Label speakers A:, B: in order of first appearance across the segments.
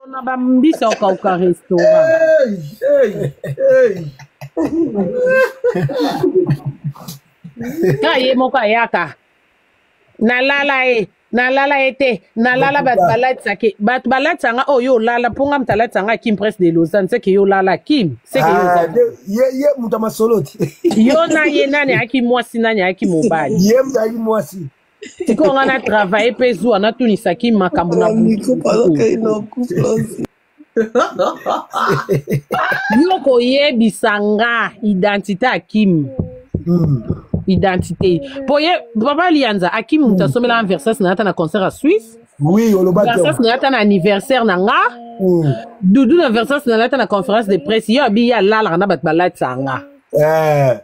A: Na bambisa okauka restaurant.
B: Hey, hey, hey.
A: Ka ye moko ayaka. Nalala ye. Nalala ye te. Nalala bato balatisaki. Bato balatisa nga oyo olala mpo nga moto alatisa nga Kim Presse de Lausanne. Seke yo olala Kim. Seke yo
C: Ah,
A: oza.
C: ye ye moto ya masolo te.
A: Yo na ye nani ayaki mwasi nani ayaki mobali.
C: Ye moto ayaki mwasi.
A: Sikoyo nga na travaille mpe zuwa natunisa Kim makambo na
D: micro
A: butu.
D: pendant qu'il est en couple aussi.
A: Yo koyebisa nga identité ya Kim. Identité. Po ye papa Lianza Akim moto asombelaka Versace na ata na concert ya Suisse.
C: Oui, olobaki
A: Versace na ata na anniversaire na nga. Dudu na Versace na ata na conférence de presse ye abi ye alalaka na bato balatisa nga.
C: Eh.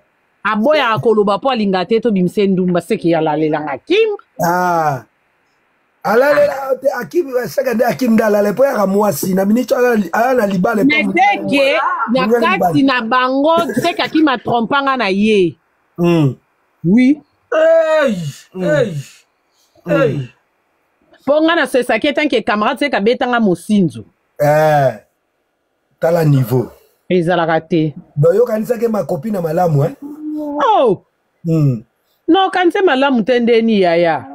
A: Aboyaka koloba po alinga te tobimisa ye ndumba seke ye alalelanga Kim.
C: Ah. Alalela te Akim seke nde Akim nde alala po yaka mwasi na minute ala na libala
A: Mais seke na kati na bango seke Akim atrompa nga na ye. Oui.
B: Hey, hey, hey.
A: Po nga na sesaki etant que camarade seke abetanga mosinzo.
C: Eh. Tala niveau.
A: Ezalaka te.
C: Donc yokanisaki ma copine na malamu hein.
A: Oh. Non, kanise malamu te ndeni yaya.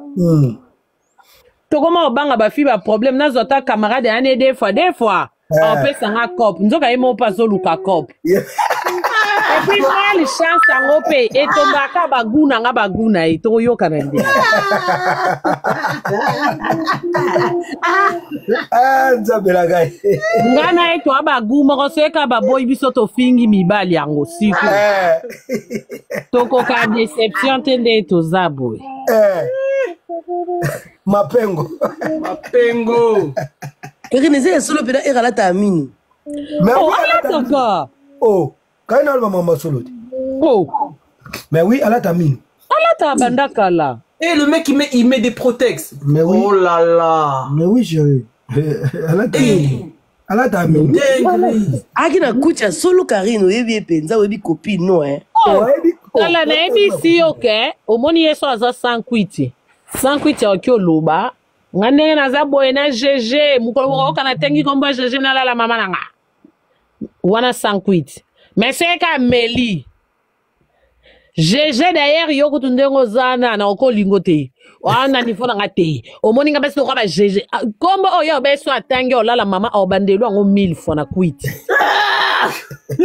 A: Tokoma obanga ba fille ba problème nazo ata camarade ya ne deux fois deux fois. Opesa nga cop nzoka ye moko mpe azoluka cop. Et puis mal chance yango mpe etombaka bagu na nga bagu na ye tokoyokana nde.
C: Ah, nzambe na ngai.
A: Nga na ye toa bagu moko soki kaka baboyi biso tofingi mibali yango siko. Tokoka déception te nde toza boye.
C: Mapengo.
B: Mapengo.
D: Karine eza ya solo mpena ere alata amini.
C: Mais
A: Oh,
C: oui, alata
A: alataka.
C: Oh, kai na aloba mama solo te.
A: Oh.
C: Mais oui, alata mino.
A: Alata banda kala.
B: Et le mec, il met des protex.
C: Mais oui.
B: Oh là là.
C: Mais oui, chérie. Alata mino. Alata mino.
D: Aki na kuti ya solo Karine oyebi ye mpenza oyebi copine no hein.
A: Oh, kala nayebisi yo ke omoni ye so aza sans kwiti. Sans kwiti akoki oloba nga ndenge naza boye na GG mokolo moko oyoka natengi kombo ya GG nalala mama na nga wana sans kwiti. Mais soki kaka ameli GG d'ailleurs yo kutu ndenge oza na na okolingo te wana niveau na nga te omoni nga basi lokola ba GG kombo oyo obeso atangi olala mama obandelu yango 1000 fois na kwiti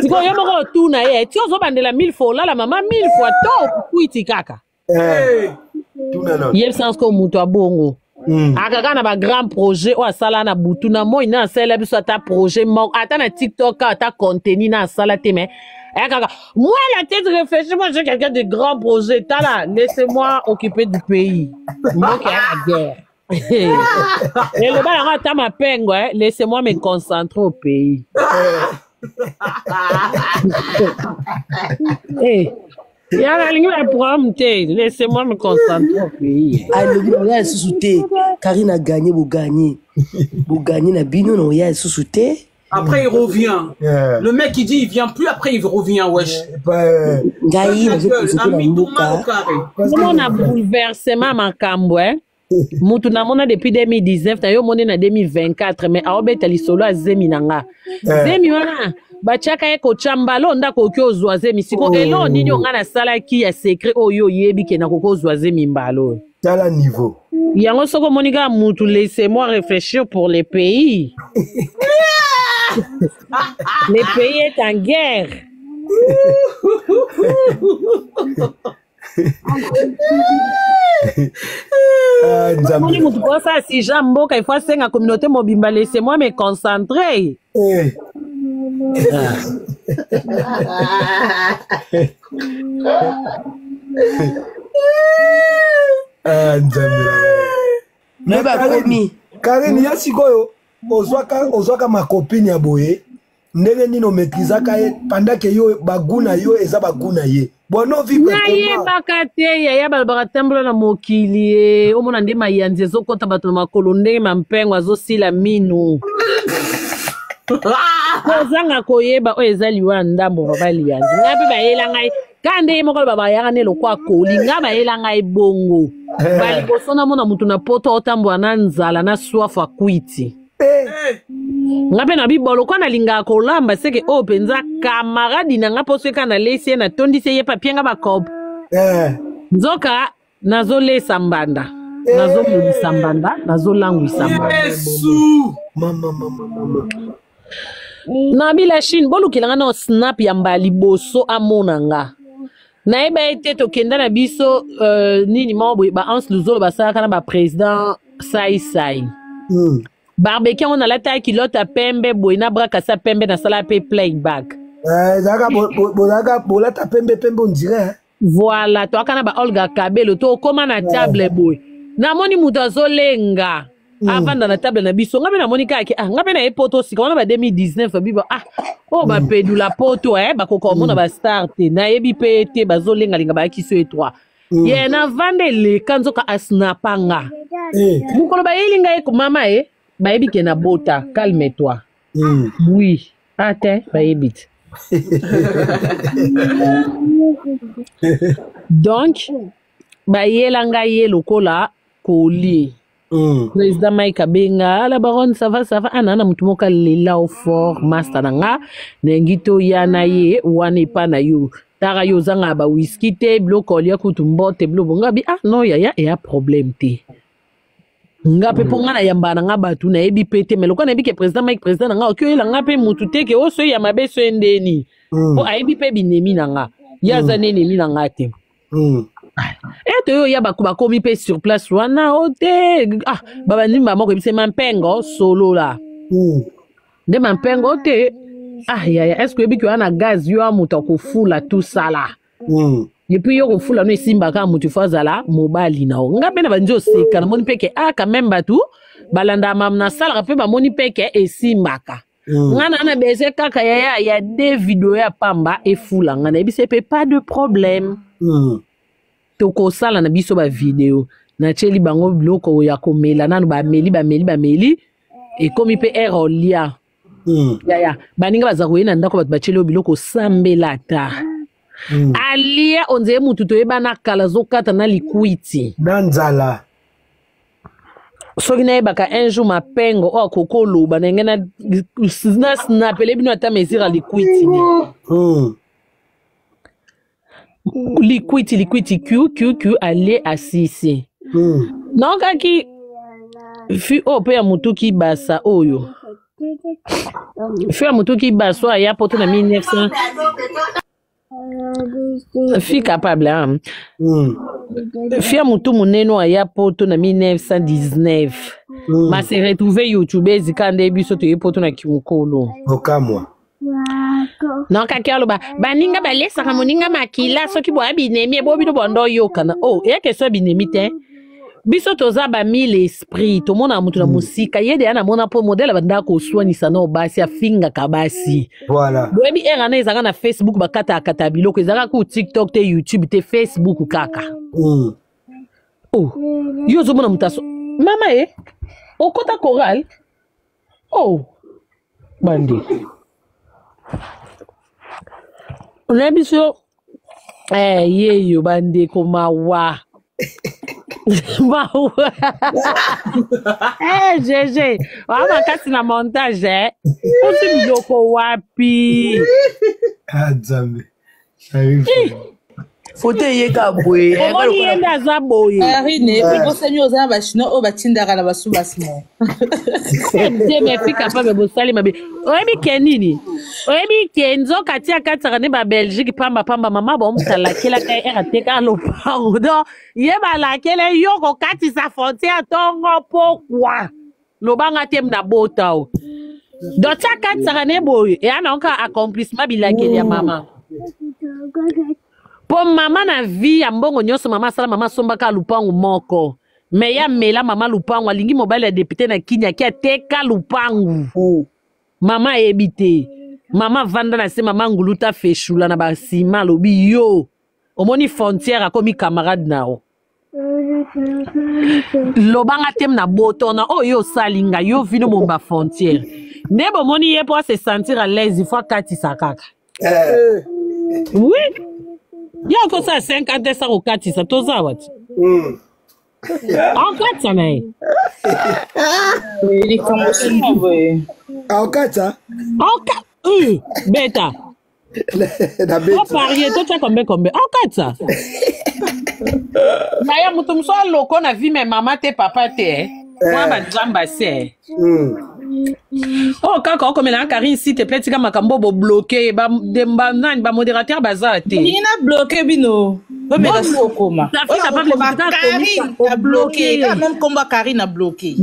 A: sikoyo yo moko otuna ye ti ozobandela 1000 fois olala mama 1000 fois to kwiti kaka yebisa sikoyo moto abongo akaka na ba grand projet oyo asala na butu na moi na asalela biso ata projet moko ata na TikTok ata contenu na asala te mais ayakaka moi la tête réfléchie moi j'ai quelqu'un de grand projet tala laissez-moi occuper du pays mboka ya la guerre eloba yango ata mapengo eh, laissez-moi me concentrer au pays. Eh, ya nalingi ba problème te laissez-moi me concentrer au pays.
D: Alobi na oya lisusu te Karine a gagné bogagné bogagné na bino na oya lisusu te.
B: Après, il revient. Le mec, il dit, il vient plus, après, il revient, wesh.
D: Ngai
B: La gueule,
D: nazokozokela
B: un mythomane au
D: mboka.
B: carré.
A: Omona bouleversement makambo eh. Mutu namona depuis 2019 na yo omoni na 2024 mais aobeta lisolo ya zemi na nga. Zemi wana batiaka ye kotya mbala oyo ndako okoki ozwa zemi siko
C: Oh.
A: eloko nini oyo nga nasalaki ya secret oyo oyebi ke nakoki ozwa zemi mbala oyo.
C: Tala niveau.
A: Yango soki omoni kaka mutu laissez-moi réfléchir pour le pays. Le pays est en guerre.
C: Ah, Nzambe.
A: Omoni mutu kosala sujet ya mboka il faut asenga communauté mobimba laissez-moi me concentrer.
C: Eh. Ah, Nzambe.
D: Mais bakomi.
C: Karine, ya sikoyo ozwaka ozwaka makopine ya boye ndenge nini omaîtrisaka ye pendant ke yo bagu na yo eza bagu na ye bono vivre
A: nayebaka te yaya balobaka tambola na mokili ye omona nde mayanzi ezokɔta bato na makolo ndenge mampengo azosila minu kozanga koyeba oyo eza liwa ya ndambo papa liyanzi ngai mpe bayela ngai kaka nde ye moko aloba bayaka nde lokwa koli ngai bayela ngai bongo baliboso namona motu na poto otambola na nzala na swafu akwiti. Nga mpe na bolo kwa nalingaka kolamba seke oyo mpenza kamaradi na nga mpo soki kaka nalesi ye, natondisi ye, ye mpe apie nga bakope. Nzoka nazolesa mbanda, nazomelisa mbanda, nazolangwisa mbanda.
B: Yesu.
C: Mama, mama, mama.
A: Na bila Chine, bolukela nga na snap ya mbala liboso amona nga. Nayeba ye te, tokenda na biso nini moko boye, ba Anse Luzolo basalaka na baprésident Saisai. Barbecue yango, nalataki culotte ya pembe boye na bras cassé ya pembe, nasala mpe playback.
C: Ezalaka bozalaka bolata pembe pembe, on dirait, hein?
A: Voilà, toaka na ba Olga Kabelo, tokóma na table boye, namoni moto azolenga, avanda na table na biso. Nga mpe namoni kaka ke ah, nga mpe na ye poto sika wana ba 2019 bibo, ah, oyo bapedula poto, bakoka komona bastar te, nayebi mpe te, bazolengalenga, bayaki so ye 3. Ye navanda eleka, nzoka asnapa nga. Mokolo bayeli ngai mama e, bayebi ke na bota, calme toi. Oui, ah te, bayebi te. Donc bayela ngai ye lokola koli. Président Mike abenga: "La baronne, ça va, ça va?" Ana na motu moko alela o fort, master na nga, ndenge toya na ye wana epa na yo, tara yo ozangaka bawiski te, biloko olia kutu mbote, biloko nga bi. Ah non yaya, eya problème te. Nga mpe mpo nga nayambaka na nga bato nayebi mpe te, mais lokola nayebi ke président Mike, président na nga, oki oyela nga mpe mutu te ke oso ya mabe so ye ndeni, mpo ayebi mpe binemi na nga, ye aza na enemi na nga te. Ete oyo ya bakomi mpe sur place wana o te, ah, babandi moko ebise mampengo solola. Nde mampengo te, ah yaya, est ce que oyebi ke wana gaz yo ya moto akofula tosala? Et puis yo kofula no esimbaka, motu fo azala mobali na yo. Nga mpe na bandi oseka, namoni mpe ke ah, quand même bato balandaka mamu nasalaka mpe bamoni mpe ke esimbaka. Nga na bese kaka yaya ya de video ya pamba efula, nga nayebisi mpe pas de problème. Tokosala na biso bavideo, natieli bango biloko ya komela nanu, bameli, bameli, bameli, ekomi mpe aire olia. Yaya, baninga baza koye na ndako, bato batieli yo biloko, osambela ata. Alia onzeye mutu toyebana kala, azokata na likwiti.
C: Na nzala.
A: Soki nayebaka un jour mapengo oyo akoki oloba ndenge na snapele bino ata mesure ya likwiti ne. Likwiti, likwiti, q q q, alie, asisi. Naokaki fi oyo mpe ya motuki basa, oyo fi ya motuki baso aya poto na 1900, fi capable, hein? Fi ya motu monene oyo aya poto na 1919, ma se retrouve youtubeuse ka nde biso toye poto na kimokolo.
C: Okamwa.
A: Naokaki aloba baninga balesaka moninga makila soki boya binemi ebo bino bondo oyokana o eya question ya binemi te. Biso toza ba mille esprit, tomonaka motu na mosika ye deya namona mpo modele bandaka koswanisa no basi, afingaka basi.
C: Voilà.
A: Boyebi ere wana ezalaka na Facebook, bakatakata biloko, ezalaka ku TikTok te, YouTube te, Facebook kaka. Oh, yo ozomona moto aso mama e okota chorale, oh bandeko, onayebi biso yeyo bandeko, mawa mawa. GG wa makasi na montage, osi biloko wapi?
C: Ah Nzambe. J'arrive.
D: Foto eyeka boye.
A: Omoni ye nde aza boye.
E: Karine, obosani oza na bachinois oyo batindaka na basubasimo.
A: Te, mais fi capable, bosali mabe. Oyebi ke nini? Oyebi ke nzoka ti akatisaka nde babelgique pamba pamba, mama bomutalakelaka ye ere ateka lopango, donc ye balakele yo kokatisa frontière ntongo pokwa, lobanga te na bota o. Donc ti akatisaka ne boye, eya na oka accomplissement bilakeli ya mama, mpo mama na vie ya mbongo nyonso mama asala, mama asombaka lupangu moko, me ya mela mama lupangu, alingi mobali ya député na kini, aki ateka lupangu. Mama ayebi te, mama avanda na se, mama nguluta feshula na basima, alobi yo omoni frontière, akomi camarade na yo, lobanga te na botona oyo osali nga yo vino momba frontière nde bomoni ye mpo ase sentir à l'aise, il faut akatisa kaka. Oui, ye akosala 50 esa kokatisa, toza wati. Aokatisa na ye.
E: Likambo sima boye.
C: Aokatisa?
A: Aoka beta.
C: Na
A: To parie totya kombe kombe. Aokatisa. Naya moto mosusu aloko na vie me mama te papa te. Eh. Mwa banzamba se. Oyo kaka okomela Karine, s'il te plaît, tika makambo bobloke ye nani, bamodérateur baza te.
E: Olingi na bloke bino, bomeka soki okoma.
A: Safi capable.
E: Okoma Karine na bloke kaka meme kombo ya Karine na bloke.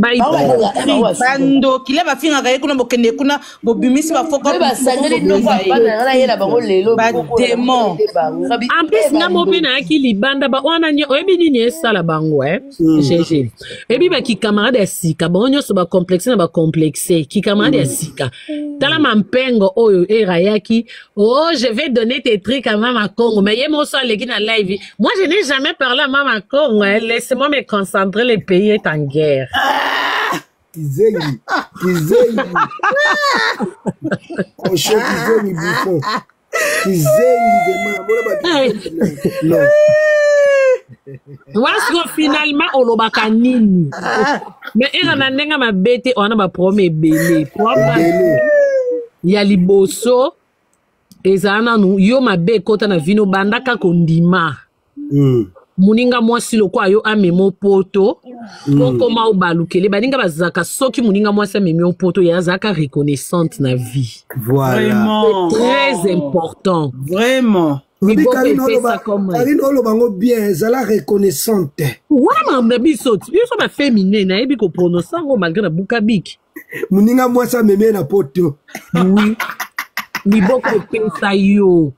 E: Bandoki le bafingaka ye kuna, bokende kuna, bobimisi bafoka.
D: Basangeli bana nayela bango lelo.
E: Bademon.
A: En plus nga mo mpe nayaki libanda wana oyebi nini esala bango, eh? GG eyebi bakikamarade ya sika, bango nyonso bacomplexe na bacomplexe kikamarade ya sika. Tala mampengo oyo era ayaki: "Oh, je vais donner tes trucs à Mama Congo." Mais ye moko so aleki na live: "Moi, je n'ai jamais parlé à Mama Congo, hein. Laissez-moi me concentrer, le pays est en guerre."
C: Kizengi, kizengi, kosho, kizengi, bouffon, kizengi, vraiment namona bato. Non.
A: Wasiko finalement olobaka nini? Mais era na ndenge mabe te, wana baproblème ebele. Problème
C: ebele
A: ya liboso ezala nanu yo mabe ekota na vino, bandaka kondima moninga mwasi lokwa yo amema poto po koma obalukele baninga bazalaka. Soki moninga mwasi amemi yo poto, ye azalaka reconnaissante na vie.
C: Voilà.
B: Vraiment.
A: Très important.
B: Vraiment.
C: Obi
A: Liboko
C: Karine
A: epesa
C: oloba
A: comme
C: Karine oloba yango bien, ezala reconnaissante.
A: Wana makambo na biso ti biso bafemine, nayebi koprononce yango malgré na buka biki.
C: Moninga mwasi amemi ye na poto.
A: Oui, liboko epesa yo,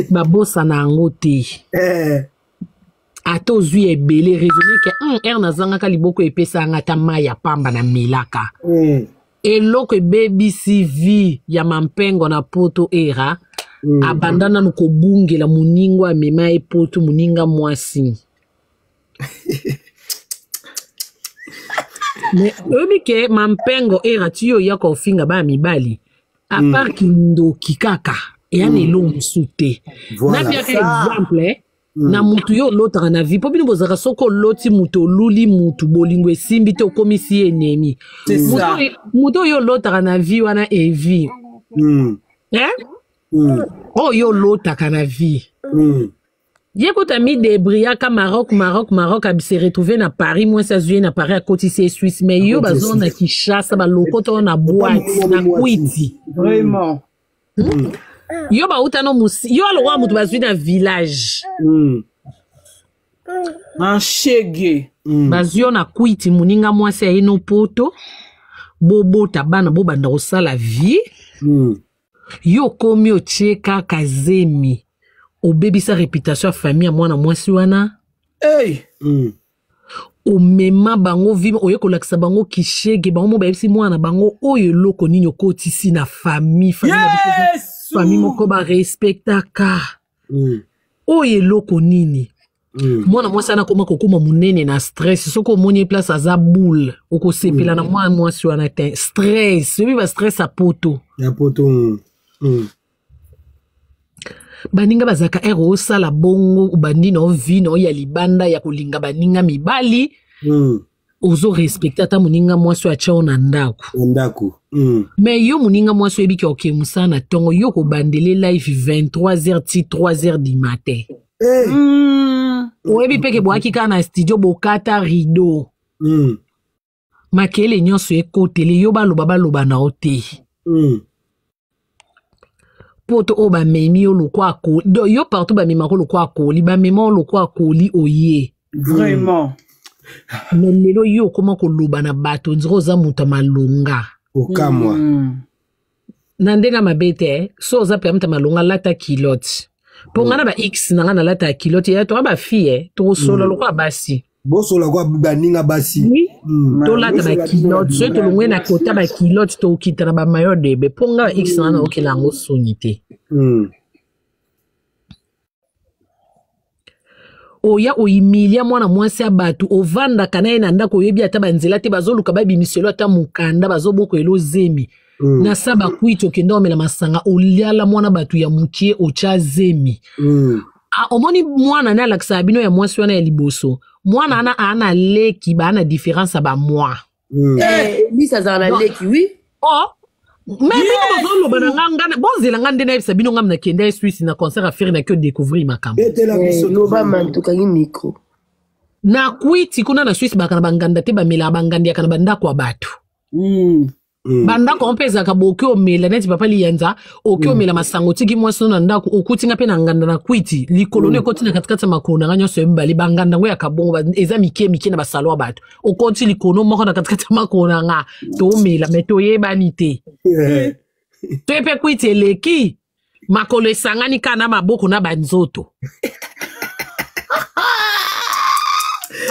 A: babosana yango te. Ata ozwi ebele, raisonne ke ere nazangaka, liboko epesanga ata mai ya pamba na melaka. Eloko ebebisi vie ya mampengo na poto, era abanda nanu kobungela moningo amema ye poto, moninga mwasi. Mais oyebi ke mampengo era ti yo oyaka ofinga bana mibali, à part kindoki kaka, eya na eloko mosusu te. Napiaka exemple, eh, na mutu yo olotaka na vie, mpo bino bozalaka soki oloti mutu, oluli mutu, bolingo esimbi te, okomisi ye ennemi.
B: C'est ça.
A: Moto oyo olotaka na vie wana evi, eh? Oyo olotaka na vie, ye kuta midébriyaka Maroc, Maroc, Maroc, abise retrouve na Paris, mwasi azwi ye na Paris, akotisi ye Suisse. Mais yo
C: Akotisi
A: bazwa na Kinshasa, balokota oyo na boîte na kwiti.
B: Vraiment.
A: Yo bauta no musi, yo alokwa moto bazwi na village.
B: Un shege.
A: Bazwi yo na kwiti, moninga mwasi aye no poto, bobota bana, bobanda kosala vie. Yo okomi otie kaka zemi, obebisa réputation ya famille ya mwana mwasi wana.
B: Hey.
A: Omema bango vi, oye kolakisa bango kishege, bango mo bayebisi mwana bango oyo eloko nini okotisi na famille, famille na biso
B: Yesu.
A: Famille moko barespectaka. Oyo eloko nini? Mwana mwasi wana akoma kokóma monene na stress. Soki omoni ye place aza boule, okosepela na mwana mwasi wana te. Stress, oyebi ba stress ya poto.
C: Ya poto.
A: Baninga bazalaka ere osala bongo, obandi na ovi na oyo ya libanda ya kolinga baninga mibali, ozorespecte ata moninga mwasi oyo atya yo na ndako.
C: Na ndako.
A: Mais yo moninga mwasi oyebiki oke mosala na ntongo, yo kobandele live 23h ti 3h du matin.
C: Hey.
A: Oyebi mpe ke boyaki kaka na studio, bokata rideau, makele nyonso ekotele yo, baloba baloba na yo te. Poto oyo bamemi yo lokwa akoli. Donc, yo partout bamemako lokwa akoli, bamema yo lokwa akoli oye.
B: Vraiment.
A: Mais lelo yo okóma koloba na bato nzira oza moto ya malonga.
C: Okamwa.
A: Na ndenge mabe te, so oza mpe moto ya malonga, lata culotte, mpo nga na ba x na nga nalata ya culotte ya toka bafille, tokosola lokola basi.
C: Bosola kwa baninga basi.
A: Oui. Tolata baculotte, soki tolongwe na kota baculotte, tokita na bamayo debe, mpo nga ba x na nga naokela yango soni te. Oya oimilia mwana mwasi ya bato, ovandaka na ye na ndako, oyebi ata banzela te, bazoluka babimiselo ata mokanda, bazobokoela ozemi. Na sa bakwiti, okenda omela masanga, oliala mwana bato ya mokie, otya zemi. Ah, omoni mwana ne alakisaka bino ya mwasi wana ya liboso, mwana wana aa na leki, baa na différence ya bamwa.
D: Elise azala na leki, oui.
A: Oh, mais bino bozoloba na nga, nga bozela nga nde nayebisa bino. Nga nakende ye Suisse na concert affaire, naki odécouvrir makambo.
C: Betela biso.
D: Loba man, tokangi micro.
A: Na kwiti kuna na Suisse, baka na banganda te, bamelaka banganda yaka na bandako ya bato. Bandako yango mpe ezalaka boke omela neti papa liyanza, oke omela masango, otiki mwasi no na ndako, okuti nga mpe na nganda na kwiti, likolo no ekoti na katikati ya makolo na nga nyonso ya mibale. Banganda yango ya kabongo eza mike mike na basalo ya bato, okoti likolo moko na katikati ya makolo na nga, tomela me toyebani te. Toye mpe kwiti eleki, makolo esangani kaka na maboko na banzoto.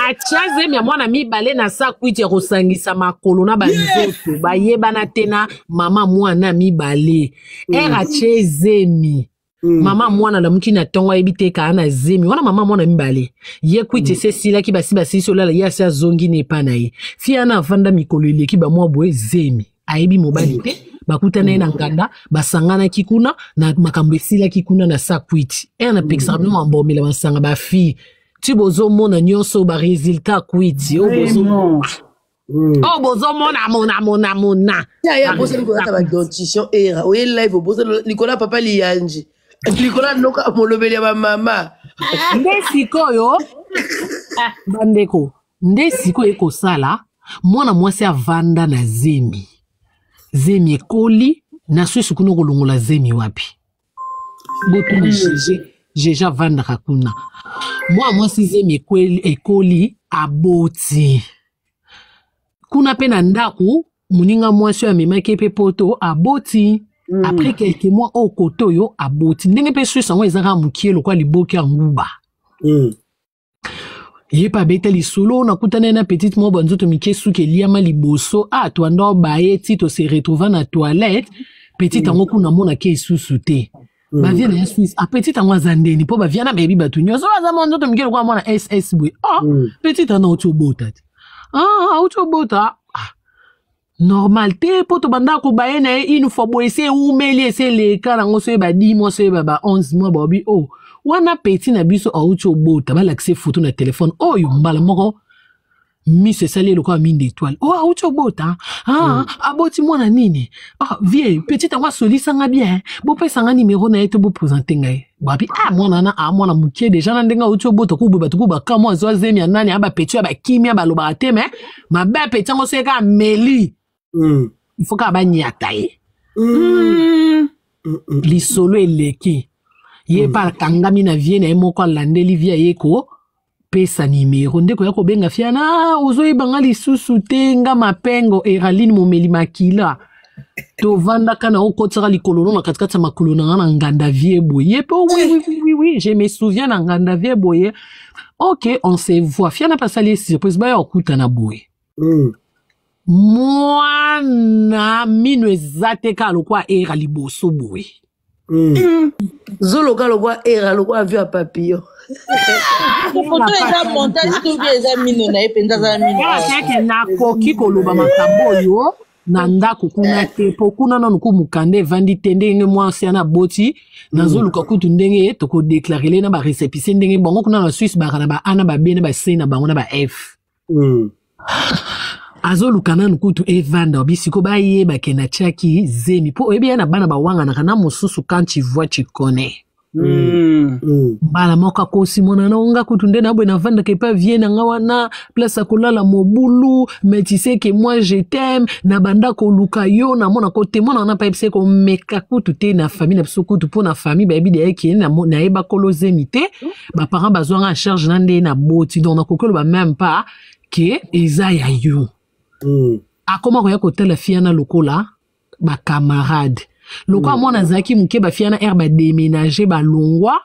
A: Atia zemi ya mwana mibale na sa kwiti ya kosangisa makolo na banzoto, bayebana te na mama mwana mibale. Ere atie zemi, mama mwana alamuki na ntongo, ayebi te kaa na zemi wana. Mama mwana mibale ye kwiti esi esilaki, basi basilisi olala, ye asi azongi na epa na ye. Fi wana avanda mikolo eleki bamwa boye, zemi, ayebi mobali te, bakutana ye na nganda, basanganaki kuna na makambo esilaki kuna na sa kwiti. Ere napekisaka bino mambo omela masanga, bafille, ti bozomona nyonso baresultat kwiti oyo
E: Vraiment.
A: Oyo bozomona mona mona mona.
D: Ya ya obosani kolata badentition. Era oye live, obosani likolo ya papa liyanji, likolo ya noka molobeli ya bamama.
A: Nde sikoyo bandeko, nde sikoyo ekosala mwana mwasi avanda na zemi, zemi ekoli na Suisse kuna, okolongola zemi wapi? Botuna GG. GG avandaka kuna. Mwana mwasi zemi ekoli, aboti kuna mpe na ndako. Moninga mwasi oyo amemaki ye mpe poto, aboti. Après quelques mois, oyo kote oyo aboti, ndenge mpe Suisse yango eza kaka mokie lokwa liboki ya nguba. Ye mpe abeta lisolo: nakutana ye na petite moko, banzoto mike, suki eliama liboso. A twanda obaye ti tose retrouva na toilette. Petite yango kuna amonaki lisusu te. Bavie na ye Suisse, a petite yango aza ndeni mpo bavie na bayebi bato nyonso aza mwa nzoto mike lokola mwana ss boye. Ah, petite ana auti obota te? Ah, auti obota. Ah, normal te, mpo tobanda kobaye na ye une fois boye, esi ewumeli, esi eleka nango, so yeba 10 mois, so yeba ba 11 mois. Baobi o oh, wana petit na biso auti obota, balakise foto na telefone oyo, mbala moko miso esali lokola mine d'étoile. Oh, auti obota. Ah, aboti mwana nini? Ah, vie petite yango asolisanga bien, bopesanga nimero na ye to bopresente ngai. Babi ah, mwana na ah, mwana mokie deja na ndenge auti obota kuboye, bato ku bakamwa, azwa zemi ya nani? Abapeti ya bakimia, balobaka te, me mabe apeti yango soki kaka ameli, il faut kaka banyata ye. Lisolo eleki, ye mpe akangami na vie na ye moko, alandeli vie, aye kopesa nimero. Ndeko ya kobenga fiana: "Ah, ozoyebanga lisusu te? Nga mapengo Eraline, momeli makila, tovandaka na okotisaka likolo no na katikati ya makolo na nga na nganda vie boye." Ye mpe: "Oh, oui, je me souviens, na nganda vie boye. Ok, on se voit." Fiana mpe asali ye surprise, baya kokutana boye. Mwana mino eza te, kaka lokwa era liboso boye.
D: Zoloka lokwa era, lokwa avion ya papillon.
E: Foto eza montage to bien eza mino na ye mpenza? Aza na mino?
A: Kaka nakoki koloba makambo oyo na ndako kuna te, mpo kuna nanu ku mokanda evandi te. Ndenge mwasi ana aboti, nazoluka kutu ndenge tokodéclarer na barécépissé, ndenge bango kuna na Suisse baka na ba A na ba B na ba C na bango na ba F. Azoluka nanu kutu evanda bisiko bayeba ke natiaki zemi, mpo oyebi ye na bana bawanganaka na mosusu. Quand tu vois, tu connais. Mbala moko akosi mwana na nga kutu nde naboye, navandaka epa vie na nga wana, place ya kolala mobulu, mais tu sais que moi je t'aime, na banda koluka yo, namona kote mwana wana mpe ayebisa komeka kutu te na famille na biso kutu, mpo na famille bayebi deya ke nayeba kolo zemi te, baparent bazwanga en charge na nde naboti, donc nakoki oloba même pas ke eza ya yo. Akoma koya kotala fiana lokola bacamarade, lokola mwana azalaki moke. Bafia na aire badéménage, balongwa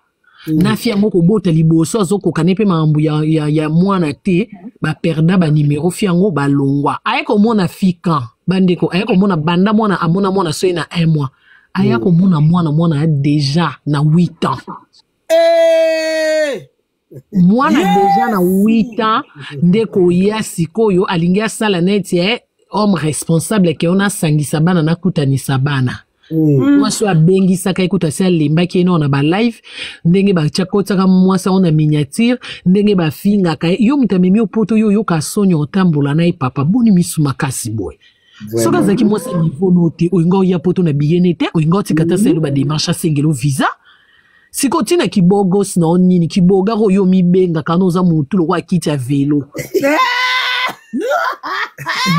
A: na fi yango kobota liboso, azokoka ne mpe makambo ya mwana te, baperda banimero. Fi yango balongwa, aye komona fi kan bandeko, aye komona banda mwana amona mwana soki na un mois, aya komona mwana, mwana a déjà na 8 ans.
B: Eh!
A: Mwana déjà na 8 ans nde koya sikoyo alingi asala neti homme responsable ke ona asangisa bana, nakutanisa bana. Mwasi oyo abengisaka ye kutu asi alembaki ye nao na balive, ndenge bakotiaka mwasi yango na miniature, ndenge bafingaka ye. Yo moto amemi yo Poto, yo oyoka soni otambola na ye. Papa, boni misu makasi boye? Soki azalaki mwasi ya niveau no te, olinga oya Poto na biyene te, olinga otika te asalelo badémarche, asengelo visa. Sikoyo ntina kibogosi na yo nini? Kibogaka oyo omibengaka na oza motu lokola kiti ya velo.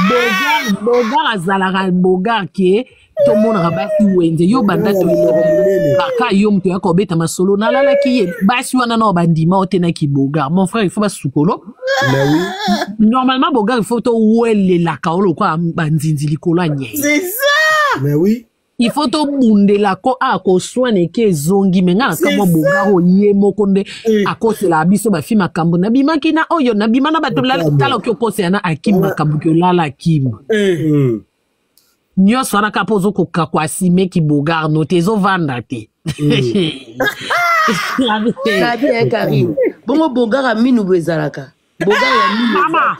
A: Bogar, bogar azalaka bogar ke tomonaka basi wenze. Yo banda toyaka, yo moto oyaka kobeta masolo, nalalaki ye. Basi wana nao bandima o te na kibogar. Mon frère, il faut basukolo.
C: Mais oui.
A: Normalement bogar, il faut towelelaka o lokola banzinzi likolo ya nyei.
E: C'est ça.
C: Mais oui.
A: Il faut tobundela ko akoswana eke ezongi. Me nga na kamwa, bogar oyo ye moko nde akosela biso bafi makambo. Nabimaki na oyo, nabima na bato. Tala, oki okosela na Akim makambo ki olala Akim. Nyonso wana kaka mpo ozokoka koasime kibogar no te, ezovanda te.
D: Nabi ya Karine, bongo bogar ya minu bo ezalaka bogar ya minu?
A: Mama.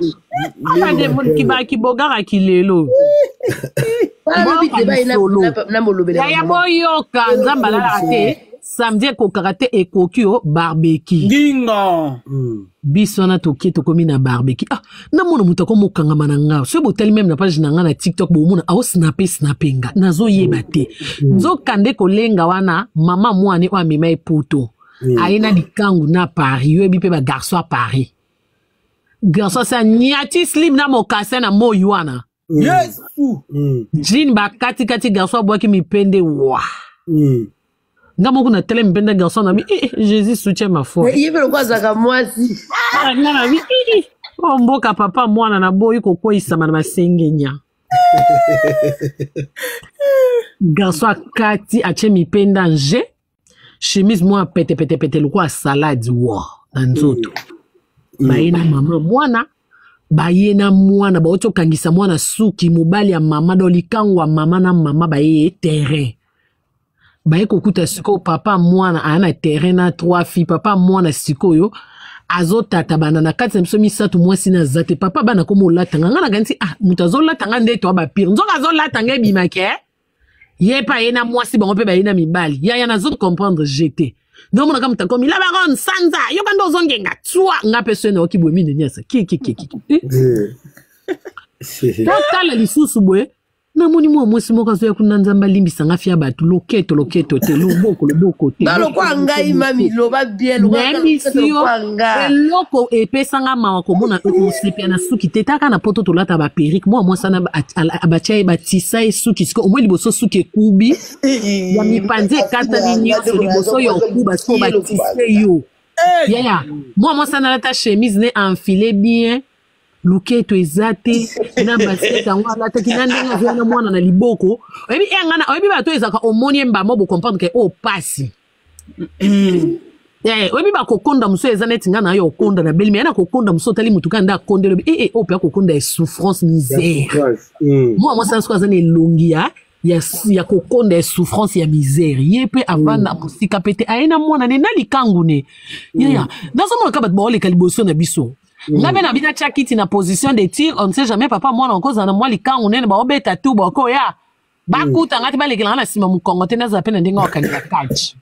D: Eza te.
A: Kibogara kilelo.
D: Balobi te baye na molobela.
A: Yaya, boyoka, Nzambe alalaka te. Samedi ekokaka te, ekoki o barbecue.
B: Nginga.
A: Biso wana tokie, tokomi na barbecue. Ah, namona moto akomokangama na nga. Soki botali meme na page na nga na TikTok, bomona aosnape snape nga, nazoyeba te. Nzoka nde kolenga wana mama mwane oyo amema ye Poto, aye na likangu na Paris. Yoyebi mpe bagarçon ya Paris, garçon asa nyati slim na mokase na moi wana.
B: Yesu.
A: Jean bakatikati, garçon abwaki mipende wa. Nga moko na tele mipende garçon na bi eh, eh, Jésus soutient ma foi.
D: Ye mpe lokola azalaka mwasi.
A: Ah, nga na bi eh, eh. Oyo mboka papa mwana na boyi kokweyisama na basengenya. Garçon akati, atie mipenda nje, chemise mwa petepetepete lokola salade wa na nzoto. Baye na mama mwana, baye na mwana, bauti okangisa mwana suki. Mobali ya mama do likango ya mama na mama baye terrain, baye kokuta sikoyo papa mwana aya na terrain na trois filles. Papa mwana sikoyo azotata bana na kati na biso misato, mwasi na aza te. Papa bana koma olatanga nga, nakanisi ah, moto azolatanga nde to bapire, nzoka azolatanga ebimaki eh? Ye mpe aye na mwasi, bango mpe baye na mibali. Yaya, nazo comprendre jete ndomonaka moto akomi la baronne sanza yoka nde ozongenga twa nga mpe so nayoki boye mine nyonso kikikiki. Totala lisusu boye, namoni mwa mwasi moko azoya kuna. Nzambe alimbisanga, fia bato loketo loketo te, loboko loboko te.
D: Nga lokwa ngai mami, loba bien.
A: Nayebisi yo.
D: Lokwa nga.
A: Eloko epesanga mawa komona osepela na suki te. Taka na Poto tolata baperruque. Mwa mwasi wana batia ye, batisa ye suki. Siko omoi liboso suki ekubi ya mipanzi ekatani nyonso liboso ya okuba. Siko batise yo, yaya. Mwa mwasi wana alata chemise ne enfile bien, luketo eza te na basket yango alataki na ndenge azoya na mwana na liboko. Oyebi e nga na oyebi bato ezalaka, omoni ye mbamo, bocomprendre ke oyo pasi. Oyebi bakokonda mosusu eza neti nga na yo okonda na beli me ya na kokonda mosusu. Otali motu kaka nde akondeli, oyebi oyo mpe akokonda ya souffrance, misère. Mwana mwasi wana sikoyo aza na elongi ya kokonda ya souffrance, ya misère. Ye mpe avanda mosika mpe te, aye na mwana ne na likangu ne. Yaya, nazomona kaka bato baoleka liboso na biso. Nga mpe na bino atya kiti na position de tir, on ne sait jamais. Papa mwana okozala na mwa likangu nene, baobeta tu bakoya bakuta nga te, balekela nga na nsima mokongo te, nazala mpe na ndenge wakangela kati.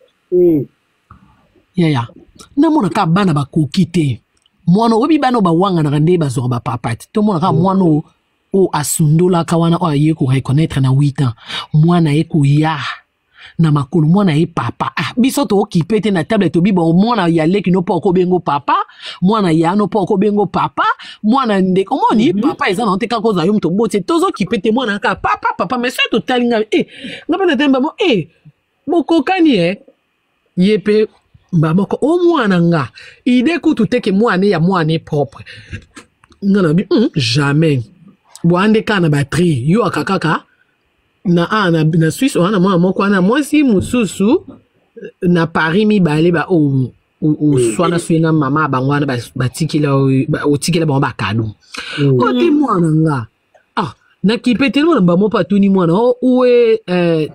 A: Yaya, namona kaka bana bakoki te. Mwana, oyebi bana oyo bawanganaka nde bazwaka bapapa te. Tomona kaka mwana oyo asundolaka wana, oyo aye koreconnaître na 8 ans. Mwana ye koya na makolo, mwana ye papa. Ah, biso tookipe te na table, tobi bon, mwana ya leki no mpo akobengo papa, mwana ya no mpo akobengo papa, mwana ndeko omoni. Papa eza nango te kaka ozala yo moto oboti, tozokipe te. Mwana kaka papa papa. Mais soki totali ngai nga mpe natemba mo bokokani ye mpe mbamoko o mwana nga ide kutu te ke mwana ya mwana propre. Nga na bi jamais bwande kaka na batri yo aka kaka na a na Suisse wana, mwana moko wana mwasi mosusu na Paris, mibale ba oyo oswana soki na mama ya bango wana, batikela otikela bango bakado ote. Mwana nga ah nakipe te. Mwana mbamo mpo atuni mwana: "Oh, où est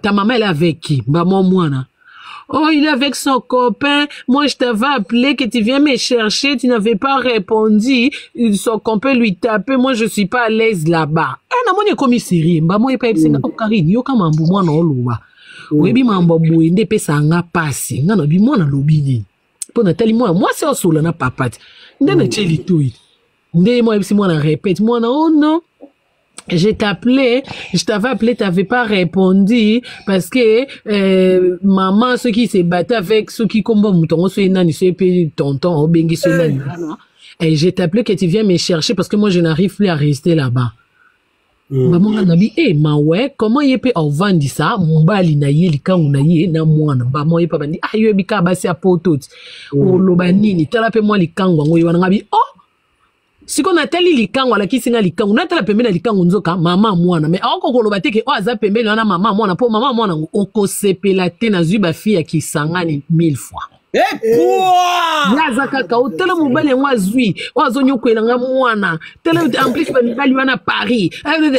A: ta maman? Elle est avec qui?" Mbamo mwana: "Oh, il est avec son copain. Moi, je t'avais appelé que tu viens me chercher. Tu n'avais pas répondu. Son copain lui tapait. Moi, je suis pas à l'aise là-bas." Eh, namoni ekomi sérieux. Mbamo epa yebisinga: "Oh, Karine, yoka mambu mwana oloba." Oyebi mambo ya boye nde epesaka nga mpasi. Nga nabi mwana alobi nini? Mpo natali mwana mwasi asola na papa te. Nde natie litoi. Nde ye moko ayebisi mwana répète. Mwana oh non. Je t'appelais, je t'avais appelé, t'avais pas répondu parce que maman, ceux qui se battaient avec ceux qui combattent mouton, ceux nani, ceux qui tonton, obengi, ceux nani. Et je t'appelais que tu viens me chercher parce que moi je n'arrive plus à rester là-bas. Maman nga nabi eh ma ouais, comment ye pe ovandisa mobali na ye, likangu na ye na mwana? Maman ye pa bandi ah yo bika basi ya poto ti. Oloba nini? Tala pe mwa likangu yango ye wana. Ngabi oh sikoyo natali likangu, alakisi nga likangu, natala pembeni ya likangu, nzoka mama mwana. Mais aoko koloba te ke oyo aza pembeni wana mama mwana, mpo mama mwana yango okosepela te. Nazwi bafille ya Kisangani mille fois. Ye aza kaka otala mobali yango azwi oyo azonyokwela nga mwana. Tala, en plus bamibali wana Paris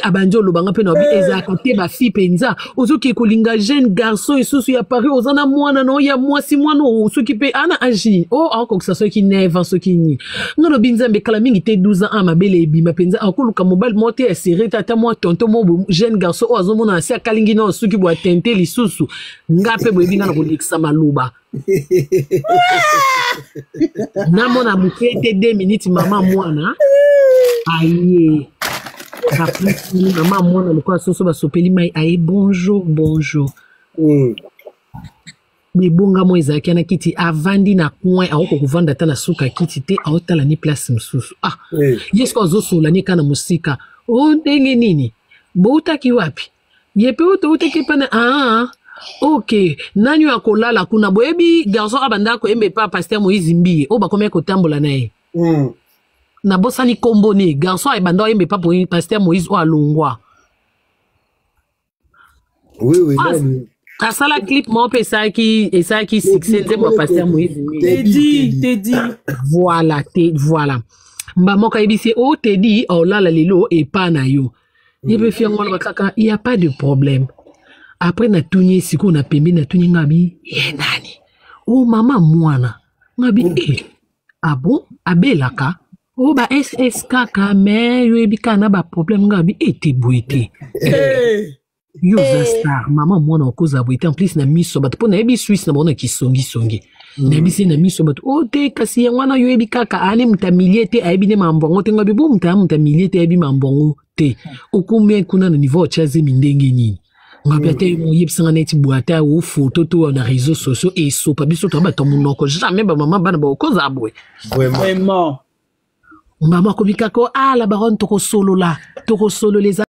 A: abandi oloba nga mpe na babi ezalaka te. Bafille mpenza ozoki kolinga jeune garçon lisusu ya Paris, oza na mwana na oyo ya mwasi, mwana oyo soki mpe ana age nini, o akokisa soki 9 ans soki nini. Nga lobi Nzambe, kala mingi te 12 ans a mabele ebima mpenza, akoluka mobali moko te ya sere te, ata mwa tonton mo jeune garçon oyo azomona asi akalingi nao soki boye atente lisusu. Nga mpe boyebi nga na kolekisa maloba, namona moke te 2 minutes mama mwana aye, bapesi mama mwana lokola soso basopeli mai. Aye: "Bonjour, bonjour." Bebonga mo ezalaki wana, kiti avandi na coin, akoki kovanda ata na suka kiti te, aotala ni place mosusu. Ah, ye soki azosola ni kaka na mosika o ndenge nini, boutaki wapi? Ye mpe oyo toutaki epana. Ah ok, nani oyo akolala kuna? Boyebi garçon abanda koyemba epa pasteur Moïse Mbiye, oyo bakomaki kotambola na ye? Nabosani nkombo ne garçon ebanda oyemba epa pasteur Moïse oyo alongwa.
C: Oui.
A: Ah,
C: nani?
A: Asala clip moko mpe esalaki succès, nzembo ya pasteur Moïse Mbiye.
B: Teddy, Teddy.
A: Voilà te, voilà. Mba moko ayebisi ye: "O Tedi aolala lelo epa na yo." Ye mpe fi yango wana kaka y a pas de problème. Après natuni ye sikoyo na pembeni, natuni nga bi ye nani? O mama mwana. Nga bi e ah bon, abelaka o ba ss kaka, mais yo yebi kaka na baproblème. Nga bi e te, boye te. Yo oza star, mama mwana okozala boye te, en plus na miso bato, mpo nayebi Swisse na bango na kisongisongi. Nayebi se na miso bato o te, kasi yango wana yo yebi kaka ane moto amilie te, ayebi nde mambo yango te. Ngabi bo moto aya moto amilie te, ayebi mambo yango te, okomi kuna na niveau otya zemi ndenge nini? Ngabi ata yo moyebisanga neti boye, ata o photo to na réseaux sociaux esopa biso to bato ya monoko, jamais bamama bana baokozala boye.
C: Vraiment.
B: Vraiment.
A: Mama akomi kaka: "Ah la baronne, tokosolola, tokosolola." Eza